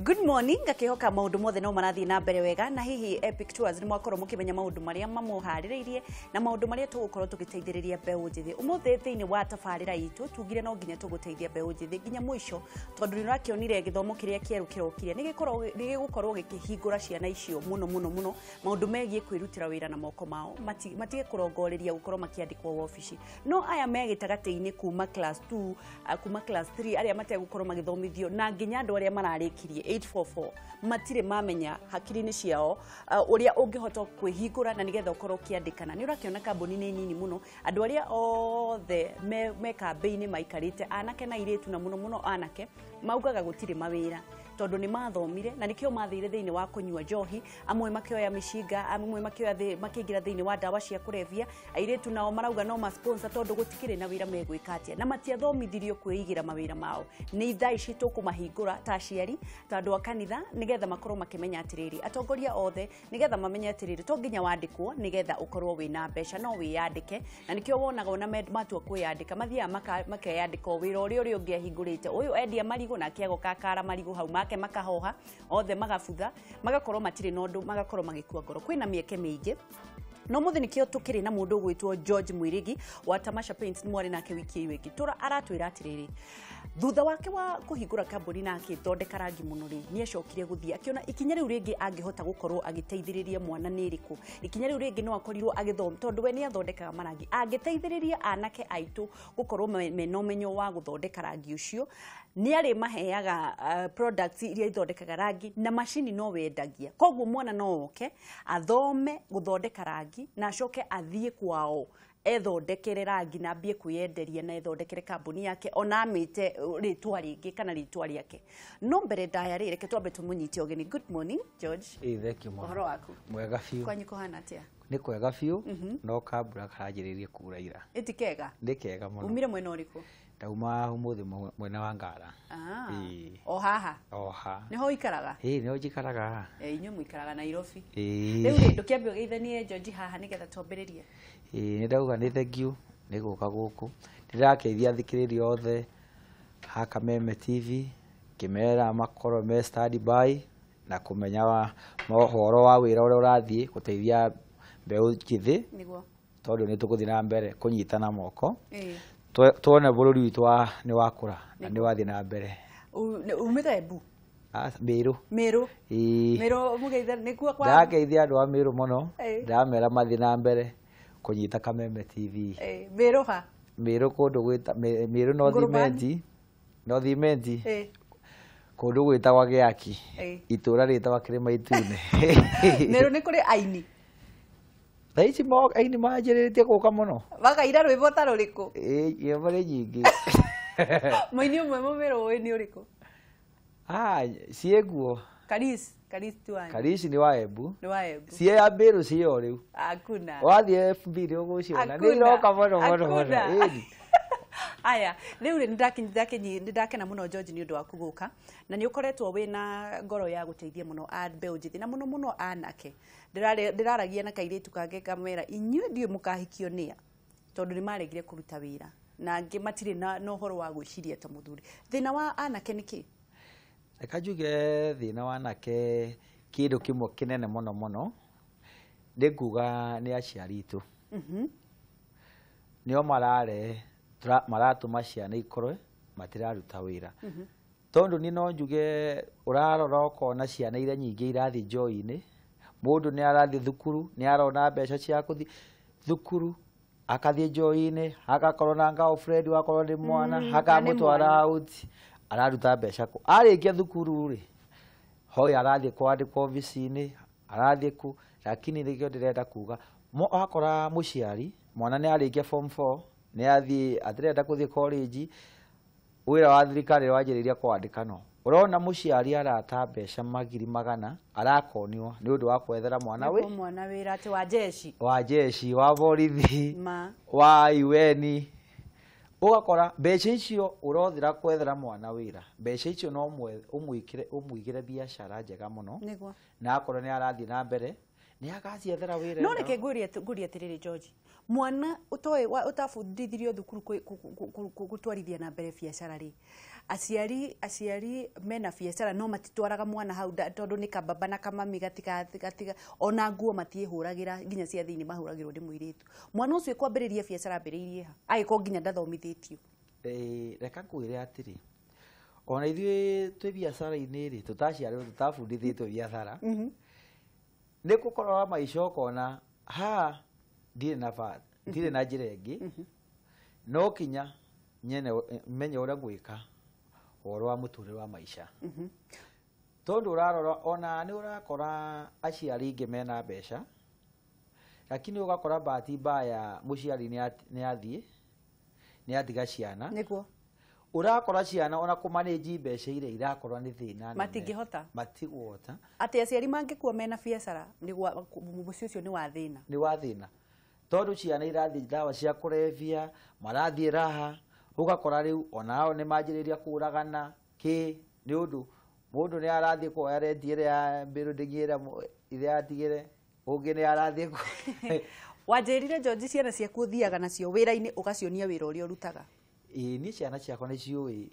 Good morning, ngakihoka maundu mothe no marathie na mbere wega na hihi Epic Tours ni mwakorwo mukimenya maundu maria mamuhaririirie na maundu maria tugukorwo tugiteithiriria mbeũ njithi umuthi thiini wa tabarira itu tugire no nginya tuguteithia mbeũ njithi nginya mwisho tondu ni urakionire githomo kiria kieru kirokire ni gigukorwo gikihingura ciana icio muno muno muno maundu megie kwirutira wira na moko mao matige kurongoreria gukorwo makiandikwo wabici no aya me gitagati-ini kuma class 2 kuma class 3 aria mategukorwo magithomithio na nginya andu aria mararikirie 844 matire mamenya hakiri-inĩ ciao uria ungihota kwihingura na nigetha ukorwo ukiandikana ni urakiona kambuni ni nini muno andu aria othe me kambĩ-inĩ maikarite anake na airĩtu na muno muno anake maugaga gutire mawira tondu ni mathomire na nikio mathire thiini wa kunyua njohi amwe makioya micinga amwe makioya makiingira thiini wa ndawa cia kurevia airitu nao marauga no ma sponsor tondu gutikire na wira megwika atia na matiathomithirio kwiigira mawira mao ni thaa ici tukumahingura ta aciari ta andu a kanitha nigetha makorwo makimenya atiriri atongoria othe nigetha mamenye atiriri to nginya wandikwo nigetha ukorwo wina mbeca no wiyandike na nikio wonaga ona matua kwiyandika mathiaga makeyandika wira uria uria ungi ahingurite uyu endia marigu nake agoka akara marigu hau make makahoha othe magabutha magakorwo matire na undu magakorwo magikua ngoro kwina mieke miingi no muthi nikio tukiri na mundu gwitwo George Mwirigi wa Tamasha Paints ni mwari nake wiki iyo ingi tura aratwira atiriri thutha wake wa kuhingura kambuni na akithondeka rangi muno ri ni acokire guthie akiona ikinya riu ringi angihota gukorwo agiteithiriria mwana ni riku ikinya riu ringi no akorirwo agithoma tondu we ni athondekaga marangi angiteithiriria anake aitu gukorwo mena umenyo wa guthondeka rangi ucio ni ari maheaga products iria ithondekaga rangi na macini no wendagia koguo mwana no oke athome guthondeka rangi na acoke athie kwao ethondekere rangi na ambie kwiyenderia na ethondekere kambuni yake ona amite ritwa ringi kana ritwa riake no mbere ndaya ri reke twambe tumunyite ugeni. Good morning George. Thank you uhoro waku mwega biũ kwanyu kuhana atia? Ni kwega biũ no kambura karanjĩrĩrie kura ira iti kega ni kega muno. Umire mwena uriku? Ndauma umuthi mwena wa Ngara. O haha? O ha niho ikaraga? Ĩĩ niho njikaraga. Inyuĩ mũikaraga Nairobi. Rĩu rĩ ndũkĩambe ũgeithanie George haha nĩgetha twambĩrĩrie. Ĩĩ nĩ ndauga nĩ thank you nĩ gũka gũkũ ndĩrakeithia athikĩrĩria othe ha Kameme TV ngĩmera makorwo me stand by na kũmenya mohoro wa wĩra ũrĩa ũrathiĩ gũteithia mbeũ njĩthĩ nĩguo tondũ nĩ tũgũthiĩ na mbere kũnyitana moko tuone bũrũri witũ nĩ wakũra na nĩ wathiĩ na mbere. Umĩte Embu? Mĩrũ. Mĩrũ. Mĩrũ mũgeitha nĩkuo kwa ndakeithia andũ a Mĩrũ mũno ndamera mathiĩ na mbere kũnyita Kameme TV. Mĩrũ ha? Mĩrũ kũndũ gwĩta Mĩrũ North Imenti kũndũ gwĩtagwo Gĩaki itũra rĩtagwo Kĩrĩma Itune. Mĩrũ nĩ kũrĩ aini? Thaa ici aini manjĩrĩrĩtie gũka mũno. Makaira rwĩmbo ta rũrĩkũ? Ĩĩ nyĩmbo nĩ nyingĩ. Mũini ũmwe mũmĩrũ ũĩ nĩ ũrĩkũ? Ciĩ nguo. Karis tu wanyu. Karisi nĩ wa Embu. Nĩ wa Embu. Ciĩ ya Mĩrũ ciĩ o rĩu. Hakuna. Wathiĩ FB nĩ ũgũciona. Nĩ iroka mũno mũno mũno. Aya, rĩu rĩ nĩ ndakena mũno George nĩ ũndũ waku gũka na nĩ ũkoretwo wĩna ngoro ya gũteithia mũno a mbeũ njĩthĩ na mũno mũno anake. Ndĩraragia na kairĩtu kangĩ ngamera inyuĩ ndiũĩ mũkahikio nĩa tondũ nĩ maregire kũruta wĩra na angĩ matirĩ na ũhoro wa gwĩciria ta mũthuri. Thĩna wa anake nĩ kĩ? Reke njuge thĩna wa anake kĩndũ kĩmwe kĩnene mũno mũno nĩ nguga nĩ aciari itũ. Nĩo maratũma ciana ikorwe matiraruta wĩra tondũ niĩ no njuge ũrarora ũkona ciana iria nyingĩ irathiĩ njohi-inĩ mũndũ nĩ arathiĩ thukuru nĩ arona mbeca cia kũthiĩ thukuru akathiĩ njohi-inĩ agakorwo na girlfriend wakorwo nĩ mwana akamũtwara out araruta mbeca kũ arĩkia thukuru rĩ hoi arathiĩ kwandĩkwo obici-inĩ arathiĩ kũ lakini nĩkĩo ndĩrenda kuga wakora mũciari mwana nĩ arĩkia form 4 nĩ athiĩ atirenda kũthiĩ college wĩra wa thirikari wanjĩrĩria kwandĩka no ũrona mũciari arata mbeca magiri magana arakonio nĩ ũndũ wa kwethera mwana wĩ mwana wĩra atĩ wa jeshi wa jeshi wa borithi wa UN ũgakora mbeca icio ũrothira kwethera mwana wĩra mbeca icio no ũmwĩkĩre ũmũigĩre biacara njega mũno na akorwo nĩ arathiĩ na mbere Nĩ agaciethera wĩra. No reke ngũrie atĩrĩrĩ, George, mwana ũtoĩ ũtabundithirio thukuru gũtwarithia na mbere biacara rĩ, aciari mena biacara no matitwaraga mwana hau tondũ nĩ kababa na kamami gatiga ona nguo matiĩhũragĩra nginya cia thĩinĩ mahũragĩrwo nĩ mũirĩtu. Mwana ũcio kwambĩrĩria biacara ambĩrĩirie ha agĩkorwo nginya ndathomithĩtio? Reka ngwĩre atĩrĩ, ona ithuĩ twĩ biacara-inĩ rĩ, tũtaciarirwo tũtabundithĩtio biacara, nĩ gũkorwo maica ũkona haha ndirĩ na bath, ndirĩ na njĩra ĩngĩ, no kinya nyene menye ũrĩa ngwĩka ũhoro wa mũtũrĩre wa maica. Tondũ ũrarora ona nĩ ũrakora aciari aingĩ mena mbeca, lakini ũgakora bahati mbaya mũciari nĩ athiĩ, nĩ atiga ciana. Nĩguo. Ũrakora ciana ona kũmanĩnji mbeca iria irakorwo nĩ thĩna nene. Matingĩhota. Matigũhota. Atĩ aciari mangĩkua mena biacara mũciĩ ũcio nĩ wa thĩna. Nĩ wa thĩna. Tondũ ciana irathiĩ ndawa cia kũrebia, marathiĩ raha, ũgakora rĩu onao nĩ manjĩrĩria kũragana kĩ nĩ ũndũ mũndũ nĩ arathiĩ kuoya renti ĩrĩa ya building ĩrĩa ĩrĩa atigire, ũngĩ nĩ arathiĩ Wanjĩrire George, ciana ciaku ũthiaga nacio wĩra-inĩ ũgacionia wĩra ũrĩa ũrutaga. Ĩĩ, niĩ ciana ciakwa nĩ ciũĩ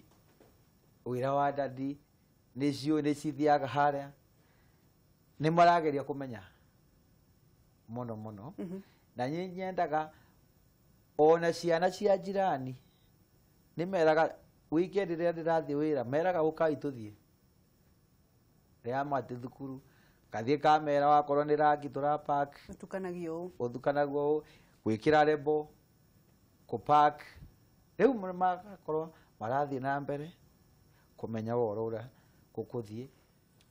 wĩra wa dadi, nĩ ciũĩ, nĩ cithiaga harĩa, nĩ marageria kũmenya mũno mũno. Na niĩ nyendaga ona ciana cia jirani nĩ meraga weekend rĩrĩa ndĩrathiĩ wĩra, meraga ũkai tũthiĩ. Rĩrĩa mathiĩ thukuru, kathiĩ kamera wakorwo nĩ rangi tũrapack. Ũtukanagio ũũ. Ũtukanagio ũũ, gwĩkĩra rebo, kũpack. Rĩu magakorwo marathiĩ na mbere kũmenya ũhoro ũrĩa gũkũthiĩ.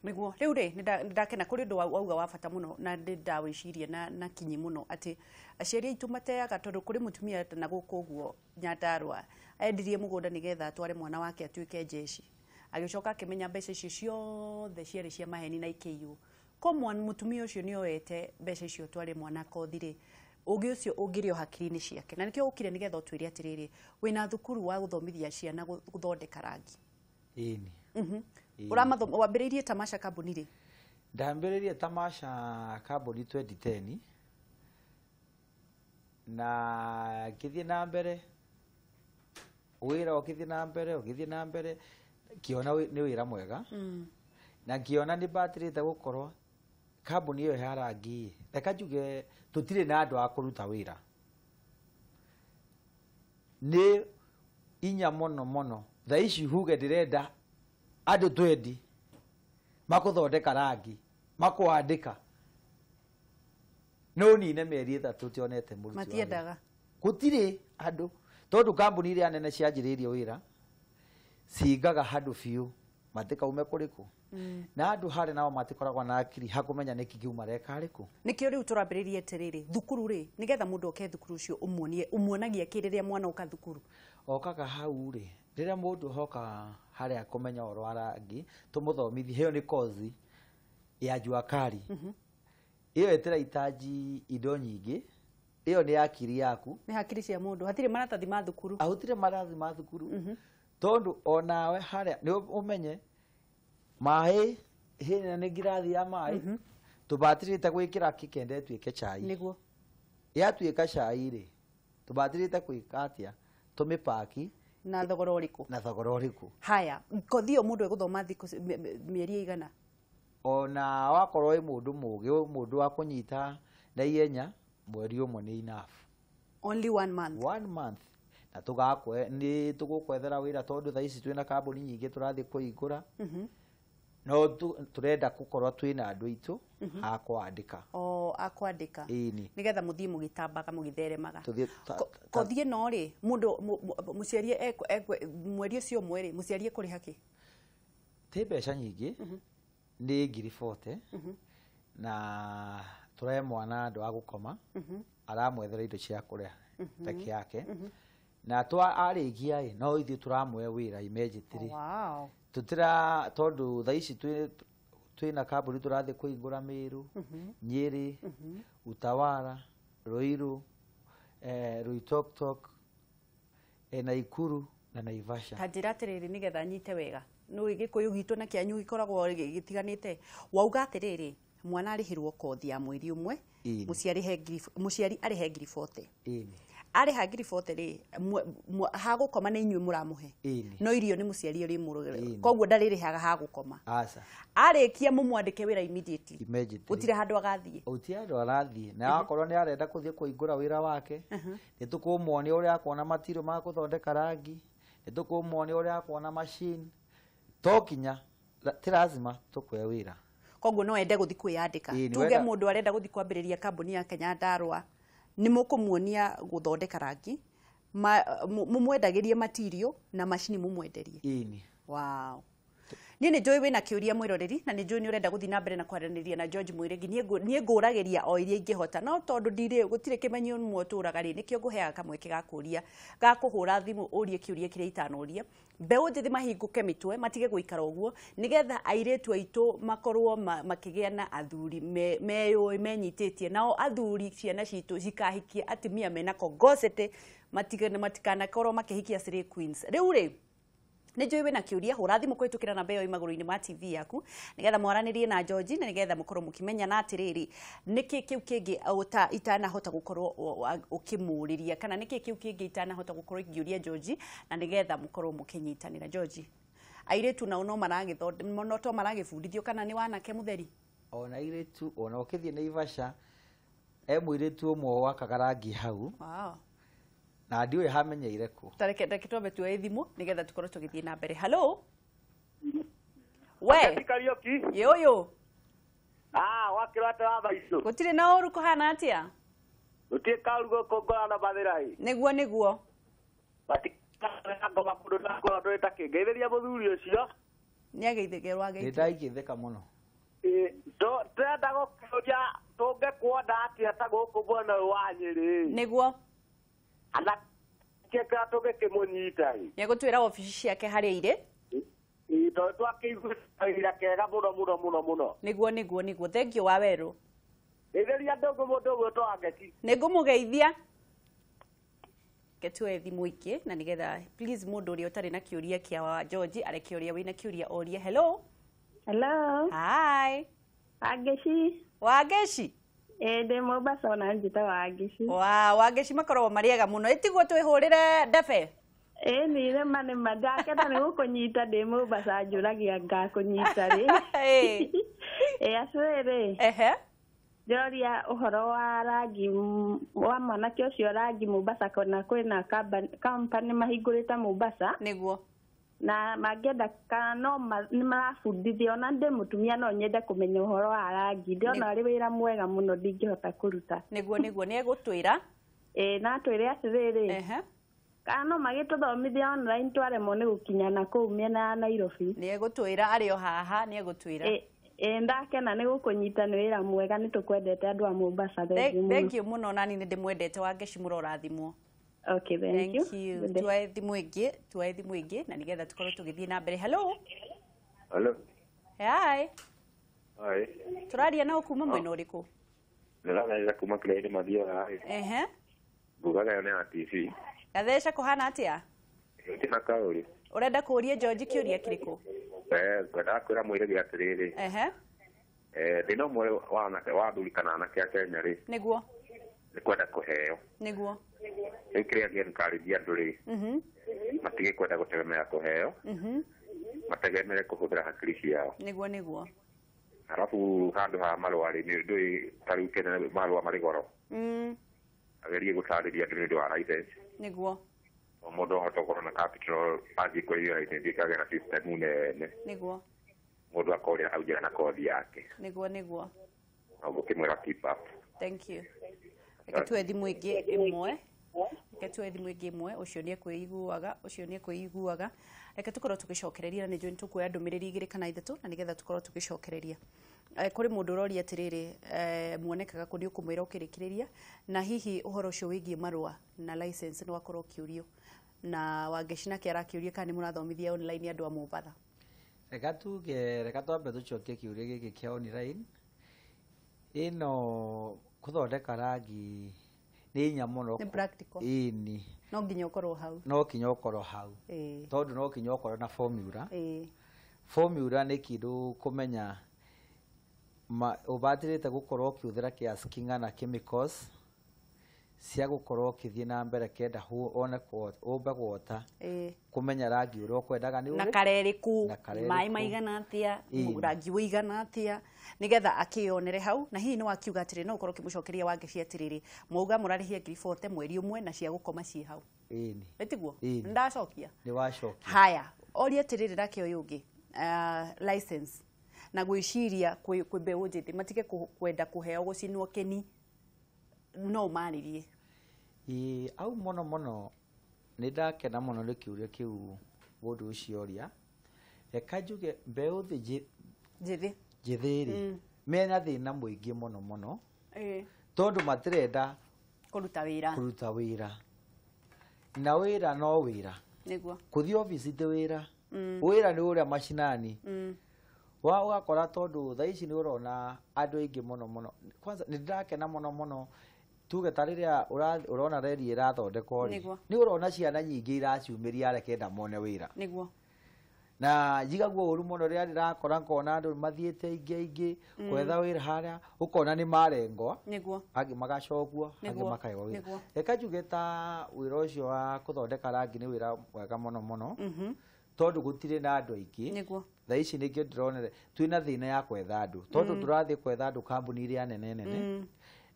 Nĩguo. Rĩu rĩ, nĩ ndakena kũrĩ ũndũ wauga wa bata mũno na nĩ ndawĩciria na kinyi mũno atĩ aciari aitũ mateaga tondũ kũrĩ mũtumia na gũkũ ũguo Nyandarũa endirie mũgũnda nĩgetha atware mwana wake atuĩke jeshi, agĩcoka akĩmenya mbeca icio ciothe ciarĩ cia maheni na ikĩiywo. Ko mũtumia ũcio nĩ oete mbeca icio atware mwana kothi rĩ, ũgĩ ũcio ũngĩrĩ o hakiri-inĩ ciake. Na nĩkĩo ũkire nĩgetha ũtwĩre atĩrĩrĩ, wĩna thukuru wa gũthomithia ciana gũthondeka rangi. Ĩni. Wambĩrĩirie Tamasha kambuni rĩ? Ndambĩrĩirie Tamasha kambuni 2010 na ngĩthiĩ na mbere wĩra ũgĩthiĩ na mbere ũgĩthiĩ na mbere, ngĩona nĩ wĩra mwega. Na ngĩona nĩ mbatirĩte gũkorwo kambuni ĩyo ya rangi, reka njuge tũtirĩ na andũ a kũruta wĩra. Nĩ inya mũno mũno. Thaa ici huge ndĩrenda andũ twendi makũthondeka rangi, makwandĩka. No nine mĩeri 3 tionete mũruti wa wĩra. Matiendaga. Gũtirĩ andũ tondũ kambuni iria nene cianjĩrĩirie wĩra cingaga handũ biũ matikaume kũrĩkũ. Na andũ harĩ nao matikoragwo na akiri hakũmenya nĩkĩ kĩu mareka rĩkũ. Nĩkĩo rĩu tũrambĩrĩria atĩrĩrĩ, thukuru rĩ, nĩgetha mũndũ oke thukuru ũcio ũmuonie, ũmuonagia kĩ rĩrĩa mwana oka thukuru? Okaga hau rĩ, rĩrĩa mũndũ hoka harĩa kũmenya ũhoro wa rangi, tũmũthomithie, ĩyo nĩ kozi ya jua kali. Ĩyo ĩtĩrahitaji indo nyingĩ, ĩyo nĩ akiri yaku. Nĩ hakiri cia mũndũ, hatirĩ maratathi ma thukuru. Hatirĩ maratathi ma thukuru. Tondũ onawe harĩa nĩ ũmenye maĩ, hĩna nĩ ngirathi ya maĩ, tũbatirĩte gwĩkĩra kĩkende ĩtuĩke chai. Nĩguo. Yatuĩka chai rĩ, tũbatirĩte gwĩka atĩa? Tũmĩpaki. Na thogora ũrĩkũ? Na thogora ũrĩkũ? Haya, kothi ĩyo mũndũ egũthoma thikũ mĩeri ĩigana? Ona wakorwo wĩ mũndũ mũũgĩ, mũndũ wa kũnyita na ihenya, mweri ũmwe nĩ enough. Only 1 month. 1 month. Na nĩ tũgũkwethera wĩra tondũ thaa ici twĩna kambuni nyingĩ tũrathiĩ kũhingũra. No tũrenda gũkorwo twĩna andũ aitũ a kwandĩka. O, a kwandĩka. Ĩni. Nĩgetha mũthiĩ mũgĩtambaga mũgĩtheremaga. Tũthiĩ Kothi ĩno rĩ, mũndũ, mũciari mweri ũcio ũmwe rĩ, mũciari ekũrĩha kĩ? Ti mbeca nyingĩ, nĩ ngiri 40. Na tũrehe mwana andũ a gũkoma, aramwethera indo cia kũrĩa peke yake. Na twa arĩkia ĩ, no ithuĩ tũramũhe wĩra immediately. Wow. Tũtira tondũ thaa ici twĩna kambuni tũrathiĩ kũhingũra Meru, Nyeri, Utawala, Ruiru, Ruitoktok, Naikuru na Naivasha. Ta njĩra atĩrĩrĩ nĩgetha nyite wega. Nĩ Gĩkũyũ gitũ na kĩanyu gĩkoragwo gĩtiganĩte. Wauga atĩrĩrĩ, Mwana arĩhĩrwo kothi ya mweri ũmwe, mũciari arĩhe ngiri 40. Arĩha ngiri 40 rĩ, hagũkoma nĩ inyuĩ mũramũhe, no irio nĩ mũciari ũrĩmũrũgĩra, koguo ndarĩrĩhaga hagũkoma. Arĩkia mũmwandĩke wĩra immediately, gũtirĩ handũ agathiĩ. Gũtirĩ handũ arathiĩ, na akorwo nĩ arenda kũthiĩ kũhingũra wĩra wake, nĩ tũkũmuonia ũrĩa akuona matiro ma gũthondeka rangi, nĩ tũkũmuonia ũrĩa akuona machine. To kinya ti lazima tũkũhe wĩra. Koguo no ende gũthiĩ kwĩyandĩka, tuge mũndũ arenda gũthiĩ kwambĩrĩria kambuni ya Nyandarua, nĩ mũkũmuonia gũthondeka rangi, mũmwendagĩrie material na macini mũmwenderie. Wow. Niĩ nĩ njũĩ wĩna kĩũria mwĩroreri, na nĩ njũĩ nĩ ũrenda gũthiĩ na mbere na kwaranĩria na George Mwirigi. Niĩ ngũragĩria o iria ingĩhota, no tondũ ndirĩ gũtirĩ kĩmenyo ũmwe ũtũraga rĩ, nĩkĩo ngũheaga kamweke ga kũria, ga kũhũra thimũ ũrie kĩũria kĩrĩa itanoria. Mbeũ njĩthĩ mahingũke mĩtwe, matige gũikara ũguo, nĩgetha airĩtu aitũ makorwo makĩgĩa na athuri meyũĩ, menyitĩtie. Nao athuri ciana citũ cikahikia atumia mena kongocete, matikanakorwo makĩhikia slay queens. Rĩu rĩ, nĩ njũĩ wĩna kĩũria, hũra thimũ kũhĩtũkĩra namba ĩyo ĩ magũrũ-inĩ ma TV yaku, nĩgetha mwaranĩrie na George, na nĩgetha mũkorwo mũkĩmenya na atĩrĩrĩ, nĩkĩ kĩu kĩngĩ itanahota gũkorwo ũkĩmũũrĩria, kana nĩkĩ kĩu kĩngĩ itanahota gũkorwo ingĩũria George, na nĩgetha mũkorwo mũkĩnyitanĩra. George, airĩtu nao no maragĩthondeka, to maragĩbundithio kana nĩ wanake mũtheri? Ona airĩtu, ona ũkĩthiĩ Naivasha, e mũirĩtu ũmwe wakaga rangi hau. Wow. Na ndiũĩ hamenyeire kũ. Tareke reke twambe tuoe thimũ nĩgetha tũkorwo tũgĩthiĩ na mbere. Hello. We. Kariũki. Yũyũ. Wakĩrwo atĩa wa maitũ? Gũtirĩ na ũru, kũhana atĩa? Gũtirĩ kaũru gũkũ ngorana mathĩra ĩ. Nĩguo nĩguo. Matikana ngoma mũndũ na ngoro ndũrĩ ta kĩ. Ngeithĩria mũthuri ũcio. Nĩ ageithĩke rwa geithio. Nĩ ndaigĩthĩka mũno. Tũrenda gũkĩũria tũngĩkuona atĩa ta gũkũ mwena ũyũ wa Nyĩrĩ. Nĩguo. Ana kĩkĩra tũngĩkĩmũnyita ĩ. Nĩegũtwĩra obici ciake harĩa irĩ. Tondũ twakĩigua kawĩra kega mũno mũno mũno mũno. Nĩguo nĩguo nĩguo. Thank you Wawerũ. Geithĩria ndũngũ mũndũ ũgwĩtwo Wangeci. Nĩngũmũgeithia. Reke tuoe thimũ ingĩ na nĩgetha please mũndũ ũrĩa ũtarĩ na kĩũria kĩa George areke ũrĩa wĩna kĩũria orie. Hello. Hello. Hi. Wangeci. Wangeci. Ndĩ Mombasa ona njĩtagwo Wangeci. Wow, Wangeci makoragwo marĩ ega mũno. Ĩtiguo twĩhũrĩre ndebe? Ĩĩ nĩ rĩma nĩ ma, ndakena nĩ gũkũnyita ndĩ Mombasa, njũragia ngakũnyita rĩ. Ĩ atĩrĩrĩ. Ehe. Ndĩroria ũhoro wa rangi wa mwanake ũcio rangi Mombasa, kana kwĩna company mahingũrĩte Mombasa. Nĩguo. Na mangĩenda kana no nĩ marabundithia, ona ndĩ mũtumia no nyende kũmenya ũhoro wa rangi. Ndĩrona arĩ wĩra mwega mũno ndingĩhota kũruta. Nĩguo nĩguo, nĩ egũtwĩra. Ĩĩ na atwĩre atĩrĩrĩ. Ehe. Kana no magĩtũthomithia online twaremwo nĩ gũkinya na kũu mĩena ya Nairobi. Nĩ egũtwĩra arĩ o haha, nĩ egũtwĩra. Ĩĩ ndakena nĩ gũkũnyita, nĩ wĩra mwega, nĩ tũkwendete andũ a Mombasa. Thank you mũno, nani nĩ ndĩmwendete Wangeci, mũrorathimwo. Okay, thank you. Tuoe thimũ ĩngĩ, tuoe thimũ ĩngĩ na nĩgetha tũkorwo tũgĩthiĩ na mbere. Hello. Hello. Hi. Hi. Tũraria nao kuma mwena ũrĩkũ? Ndĩraria kuma kĩrĩa-inĩ mathiaga. Ehe. Ngugaga ĩyo nĩ ya TV. Gatheca kũhana atĩa? Gũtirĩ na kaũri. Ũrenda kũũria George kĩũria kĩrĩkũ? Ngwendaga kwĩra mũirĩtu atĩrĩrĩ. Ehe. Thĩna ũmwe wa anake wa athuri kana anake a Kenya rĩ. Nĩguo. Nĩ kwenda kũheo. Nĩguo. Rĩu kĩrĩa ngĩenkarĩria andũ rĩ, matige kwenda gũtegemera kũheo, mategemere kũhũthĩra hakiri ciao. Nĩguo nĩguo. Arabu handũ ha marũa rĩ, nĩ ndũĩ ta rĩu Kenya marũa marĩ goro. Agerie gũtarĩria andũ nĩ ũndũ wa license. Nĩguo. O mũndũ ahota gũkorwo na capital athiĩ kũrĩhia license ĩkagĩa na system nene. Nĩguo. Mũndũ akorĩa hau njĩra na kothi yake. Nĩguo nĩguo. No ngũkĩmwĩra keep up. Thank you. Reke tuoe thimũ ĩngĩ ĩmwe. Reke tuoe thimũ ĩngĩ ĩmwe, ũcio nĩ ekwĩiguaga, ũcio nĩ ekwĩiguaga. Reke tũkorwo tũgĩcokereria na nĩ njũĩ nĩ tũkuoya ndũmĩrĩri igĩrĩ kana ithatũ na nĩgetha tũkorwo tũgĩcokereria. Kũrĩ mũndũ ũroria atĩrĩrĩ, muonekaga kũ nĩ ũkũmwĩra ũkĩrĩkĩrĩria, na hihi ũhoro ũcio wĩgiĩ marũa na license nĩ wakorwo ũkĩũrio, na Wangeci nake arakĩũria kana nĩ mũrathomithia online andũ a Mombatha. Reka tuge, reka twambe tũcokie kĩũria gĩkĩ kĩa online. Ĩno kũthondeka rangi nĩ hinya mũno. Nĩ practical. Ĩni. No nginya ũkorwo hau. No nginya ũkorwo hau. Tondũ no nginya ũkorwo na formula. Formula nĩ kĩndũ kũmenya Ũbatirĩte gũkorwo ũkĩhũthĩra kiasi kĩng'ana chemicals cia gũkorwo ũkĩthiĩ na mbere kenda one ũmbe gwota kũmenya rangi ũrĩa ũkwendaga nĩ na ũrĩ karerĩkũ Na karerĩkũ. Maĩ maigana atĩa, rangi ũigana atĩa, nĩgetha akĩyonere hau. Na hihi nĩ wakiuga atĩrĩ, no ũkorwo ũkĩmũcokeria Wangeci atĩrĩrĩ, mwauga mũrarĩhia 40,000 mweri ũmwe na cia gũkoma ciĩ hau. Ĩni. Ĩtiguo? Ĩni. Ndacokia. Nĩ wacokia. Haya, oria atĩrĩrĩ, nake ũyũ ũngĩ, license na gwĩciria kwĩ mbeũ njĩthĩ matige kwenda kũheo gũcinwo kĩni, no ũmarĩrie. Ĩĩ, au mũno mũno nĩ ndakena mũno nĩ kĩũria kĩu mũndũ ũcio oria. Reka njuge mbeũ njĩthĩ njĩthĩ rĩ, mena thĩna mũingĩ mũno mũno, tondũ matirenda kũruta wĩra. Kũruta wĩra, na wĩra no wĩra. Kũthiĩ obici ti wĩra. Wĩra nĩ ũrĩa macinani wa ũgakora, tondũ thaa ici nĩ ũrona andũ aingĩ mũno mũno. Kwanza nĩ ndĩrakena mũno mũno, tuge ta rĩrĩa ũrona reri ĩrathondekwo rĩ, nĩ ũrona ciana nyingĩ iraciumĩria arĩa kenda mone wĩra. Na njigagua ũru mũno rĩrĩa ndĩrakora ngona andũ mathiĩte aingĩ aingĩ gwetha wĩra harĩa, ũkona nĩ marengwo, angĩ magacokwo, angĩ makaheo wĩra. Reka njuge ta wĩra ũcio wa kũthondeka rangi nĩ wĩra mwega mũno mũno, tondũ gũtirĩ na andũ aingĩ. Thaa ici nĩkĩo ndĩronere twĩna thĩna ya kwetha andũ, tondũ tũrathiĩ kwetha andũ kambuni iria nene nene,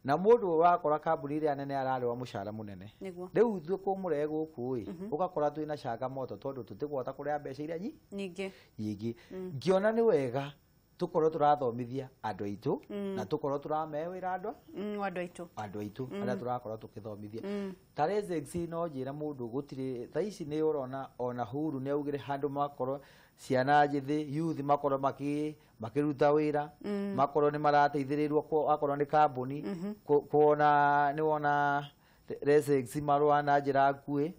na mũndũ wakora kambuni iria nene ararĩwa mũcara mũnene. Rĩu ithuĩ kũmũrehe gũkũ ĩ, ũgakora twĩna changamoto, tondũ tũtigũhota kũrĩha mbeca iria nyingĩ. Nyingĩ. Ngĩona nĩ wega tũkorwo tũrathomithia andũ aitũ na tũkorwo tũramahe wĩra andũ Andũ aitũ. Andũ aitũ arĩa tũrakorwo tũkĩthomithia. Ta Rezex, no njĩre mũndũ gũtirĩ thaa ici nĩ ũrona ona Huru nĩ augire handũ makorwo ciana njĩthĩ, youth, makorwo makĩruta wĩra, makorwo nĩ marateithĩrĩrwo akorwo nĩ kambuni kuona nĩ wona Rezex marũa na njĩra nguhĩ.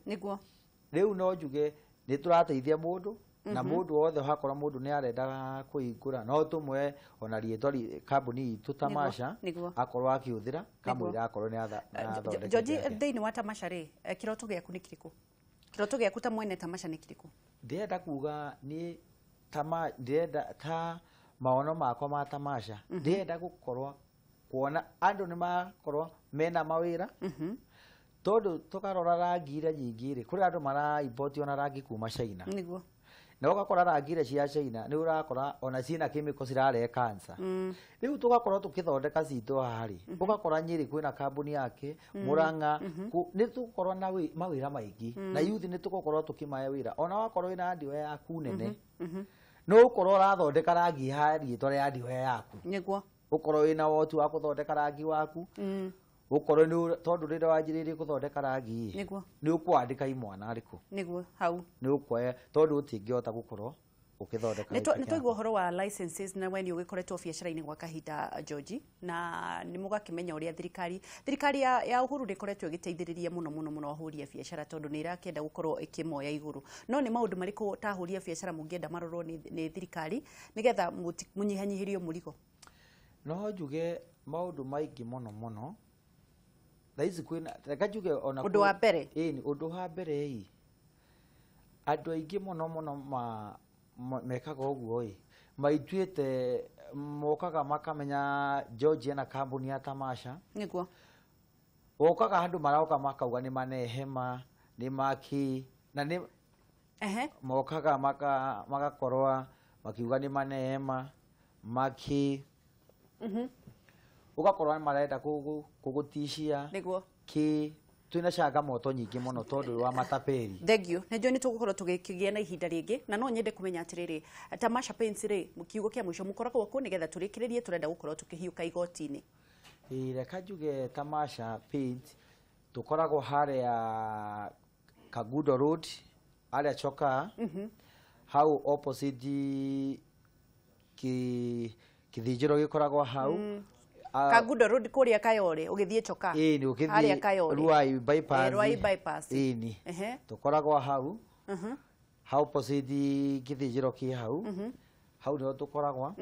Rĩu no njuge nĩ tũrateithia mũndũ, na mũndũ wothe hakorwo mũndũ nĩ arenda kũhingũra, no tũmwe ona rĩtwa kambuni itũ Tamasha, akorwo akĩhũthĩra kamũira akorwo nĩ athondekete George, yake. Thĩinĩ wa Tamasha rĩ, kĩroto gĩaku nĩ kĩrĩkũ? Kĩroto gĩaku ta mwene Tamasha nĩ kĩrĩkũ? Ndĩrenda kuga nĩ tama ndĩrenda ta maono makwa ma Tamasha, ndĩrenda gũkorwo kuona andũ nĩ makorwo mena mawĩra, tondũ tũkarora rangi iria nyingĩ rĩ, kũrĩ andũ mara import ona rangi kuma China, na ũgakora rangi iria cia China nĩ ũrakora ona ciĩna chemical cirarehe cancer. Rĩu tũgakorwo tũkĩthondeka citũ haha rĩ, ũgakora Nyĩrĩ kwĩna kambuni yake, Murang'a nĩ tũgũkorwo na mawĩra maingĩ, na youth nĩ tũgũkorwo tũkĩmahe wĩra. Ona wakorwo wĩna ndiwe yaku nene, no ũkorwo ũrathondeka rangi ha rĩtwa rĩa ndiwe yaku, ũkorwo wĩna woti wa kũthondeka rangi waku, ũkorwo nĩ tondũ rĩrĩa wanjĩrĩirie kũthondeka rangi nĩ ũkwandĩka imwana arĩkũ. Nĩguo hau. Nĩ ũkuoya, tondũ ũtingĩhota gũkorwo ũkĩthondeka Nĩ gĩko twaigua kĩaku. ũhoro wa licenses, na we nĩ ũgĩkoretwo biacara-inĩ gwa kahinda, George, na nĩ mũgakĩmenya ũrĩa thirikari ya Uhuru nĩ ĩkoretwo ĩgĩteithĩrĩria mũno mũno mũno ahũri a biacara, tondũ nĩ ĩrakĩenda gũkorwo ĩkĩmoya igũrũ. No nĩ maũndũ marĩkũ ta ahũri a biacara mũngĩenda marorwo nĩ thirikari nĩgetha mũnyihanyihĩrio mũrigo? No njuge maũndũ maingĩ mũno mũno thaa ici kwĩna, reka njuge ona Ũndũ wa mbere. Ĩni, ũndũ wa mbere ĩ, andũ aingĩ mũno mũno mekaga ũguo ĩ, maituĩte mokaga makamenya George ena kambuni ya Tamasha. Wokaga andũ maroka makauga nĩ manehema nĩ maki na nĩ mokaga magakorwo makiuga nĩ manehema maki, ũgakorwo marenda kũgũtishia kĩ. Twĩna changamoto nyingĩ mũno tondũ wa matapeli. Thank you. Nĩ njũĩ nĩ tũgũkorwo tũgĩkĩgĩa na ihinda rĩngĩ, na no nyende kũmenya atĩrĩrĩ, Tamasha Paints rĩ, kiugo kĩa mũico mũkoragwo kũ, nĩgetha tũrĩkĩrĩrie, tũrenda gũkorwo tũkĩhiũka igoti-inĩ. Ĩĩ, reka njuge Tamasha Paint tũkoragwo harĩa Kangundo Road, harĩa Chokaa, hau opposite kĩthĩnjĩro gĩkoragwo hau. Kangundo Road kũrĩa Kayore ũgĩthiĩ Chokaa. Ĩĩ, nĩ Harĩa ũgĩthiĩ Kayore. Ruai bypass. Ruai bypass. Ĩni, tũkoragwo hau hau opposite kĩthĩnjĩro kĩ hau, hau nĩho tũkoragwo.